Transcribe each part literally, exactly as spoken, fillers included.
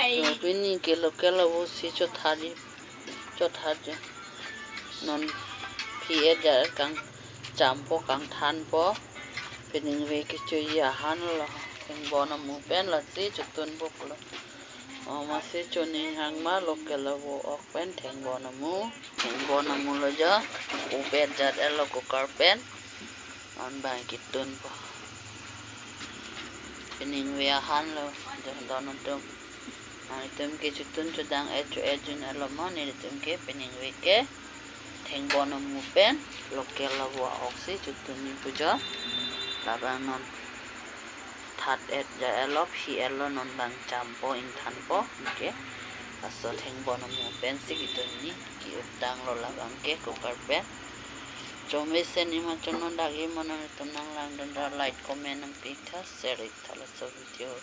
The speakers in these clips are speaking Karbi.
Pini ke local avo si chothat di, chothat di. Non phi-et ja kangchampo, kangthanpo. Peningve kechoji ahan lo. Thengbon amu pen lasi chotunpo pulo. O, masi choning hang ma local avo ok pen thengbon amu. Thengbon amu lo jo. Uber jat elo cooker pen. Non bang kitunpo. Peningve ahan lo jo don atum. Nanglitum ke chotun chodang-et cho-et jun elo ma, nelitum ke peningve ke thengbon amu pen local avo ok si chotun ni pu jo. Labang non that-et ja elo, phi-et lo, non bang champo ingthanpo, anke laso thengbon amu pen si kitun ni, ki-up tanglo labang ke cooker pen. Chomesen ni ma chonon dagi ma, nanglitum nanglangdun ra like comment nangpitha, share iktha laso video.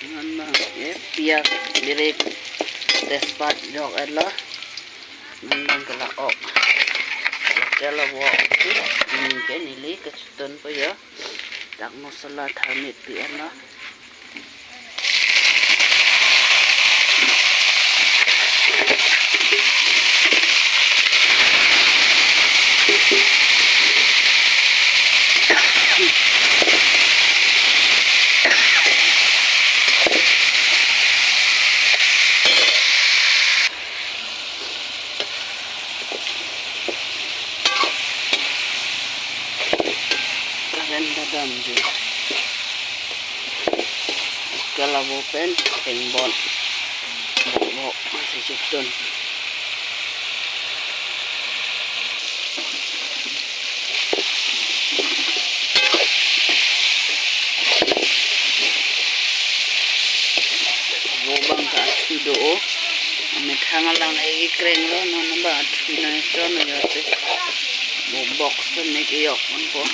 Non bang ke piyaj, birik, tejpat jok-et lo. Non bang ke la ok. Local avo ok si, ningke neli kechotunpo jo. Dak masala tharmit pi-et lo. Current ta damji. Local avo pen thengbon. Bok bok masi chotun. Vo bang ke athu do-o. Amethang alang egi kreng lo, non bang athu nangchon jo te. Vo box pen ne kejok ponpo.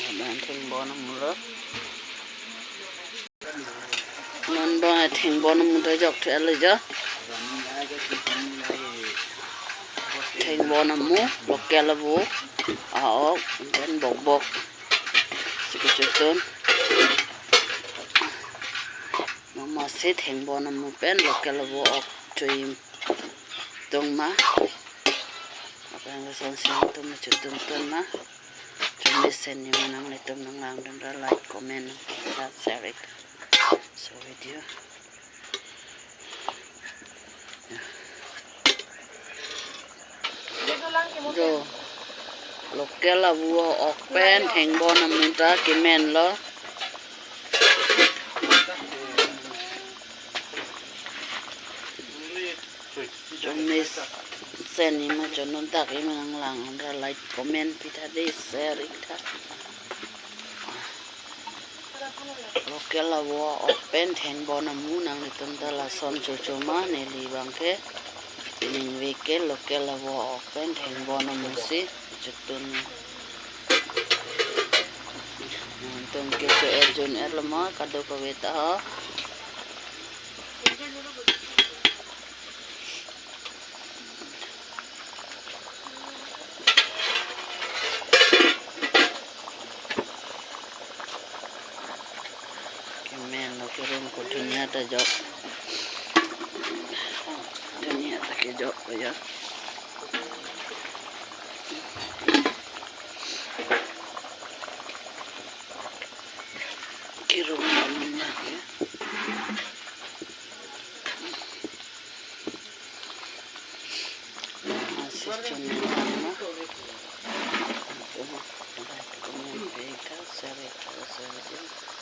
Labang thengbon amu lo. Non bang thengbon amu ta jok the alo jo. Thengbon amu, local avo, a-ok, pen bok bok si kechotun. Mama si thengbon amu pen local avo ok choji tung ma. Aphrang lason si nangtum chotun tun ma. Chomesen ni ma, nanglitum nanglangdun ra like, comment, nangpitha, share ik laso video. Jo, local avo ok pen thengbon amu ta kemen lo. Chomesen ni ma chonon dagi ma, nanglangdun ra like, comment pitha de, share iktha. Local avo ok pen thengbon amu, nanglitum ta lason chocho ma, neli bang ke peningve ke local avo ok pen thengbon amu si chotun. Nangtum ke cho-et jun-et lo ma, kadokave ta ho. Kemen lo, kerum ko, dhuniya ta jok. Dhuniya ta kejok ko ya. Kerum ko dhuniya ke. Masi choningma. Comment, like, share, share.